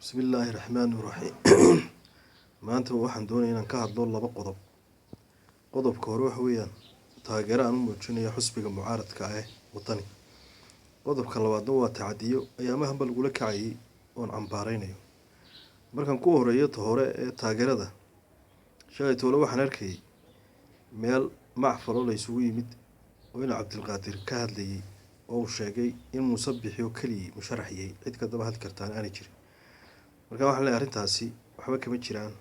Bismillaahi Raxmaani Raxiim. Maanta waxaan doonayaa inaan ka hadlo laba qodob. Qodobka hore waxa weeyaan taageero aan u muujinayo xisbiga mucaaradka ah Wadani. Qodobka labaadna waa tacadiyo ayaamahanba lagula kacayay oon cambaareynayo. Markaan ku horeeyo ta hore ee taageerada, shalay toole waxaan arkayay meel macfalo la isugu yimid oo ina Cabdilqaadir ka hadlayay oo uu sheegay in Muuse Biixi oo keligii musharax yahay, cid ka daba hadli kartaana aanay jirin. Marka waxaan leeyahay arrintaasi waxba kama jiraan,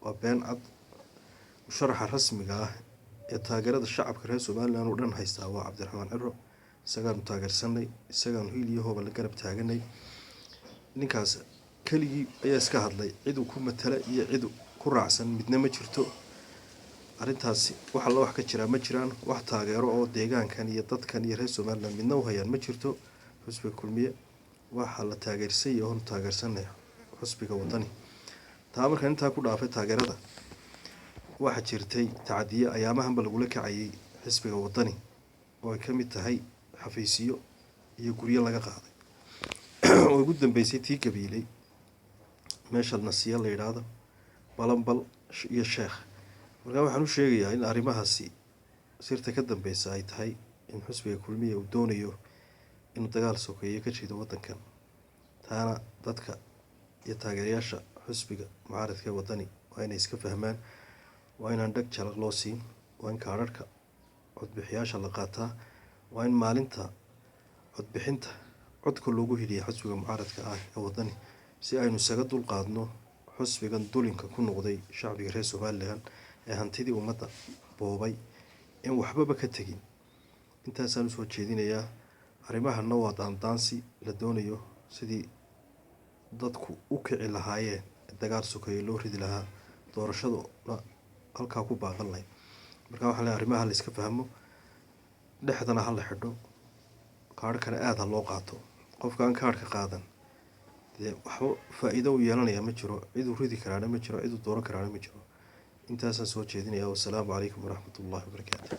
waa been cad. Musharaxa rasmiga ah ee taageerada shacabka reer Somaliland oo dhan haystaa waa Cabdiraxmaan Ciro. Isagaanu taageersanay, isagaanu hiil iyo hooba la garab taaganay. Ninkaas keligii ayaa iska hadlay, cid uu ku matala iyo cid ku raacsan midna ma jirto. Arrintaasi wax alla wax ka jira ma jiraan, wax taageero oo deegaankan iyo dadkan iyo reer Somaliland midna u hayaan ma jirto. Xisbiga Kulmiye waxaa la taageersan yahay oonu taageersanay xisbiga Wadani. Taa markaan intaa ku dhaafay taageerada, waxaa jirtay tacadiyo ayaamahanba lagula kacayay xisbiga Wadani oo ay ka mid tahay xafiisyo iyo guryo laga qaaday oo ugu dambeysay tii Gabiiley, meesha Nasiya la yidhaahdo, Balanbal iyo Sheekh. Marka waxaan u sheegayaa in arrimahaasi sirta ka dambeysa ay tahay in xisbiga Kulmiye uu doonayo inuu dagaal sokeeye ka jido waddankan. Taana dadka iyo taageerayaasha xisbiga mucaaradka ee Wadani waa inay iska fahmaan, waa inaan dhag jalaq loo siin, waa in kaadhadhka codbixiyaasha la qaataa, waa in maalinta codbixinta codka loogu heliya xisbiga mucaaradka ah ee Wadani si aynu isaga dul qaadno xisbigan dulinka ku noqday shacbiga reer Somaliland ee hantidii ummadda boobay in waxbaba ka tegin. Intaasaan usoo jeedinayaa. Arrimahana waa daandaansi la doonayo sidii dadku u kici lahaayeen, dagaal sokeeye loo ridi lahaa, doorashaduna halkaa ku baaqan lahayd. Marka waxaan leeyahay arrimaha la iska fahmo, dhexdana ha la xidho, kaadhkana aad ha loo qaato. Qofka aan kaadhka qaadan dee waxba faa'iido u yeelanaya ma jiro, cid uu ridi karaana ma jiro, cid uu dooran karaana ma jiro. Intaasaan soo jeedinayaa. Wassalaamu calaykum waraxmatullaahi wabarakaatu.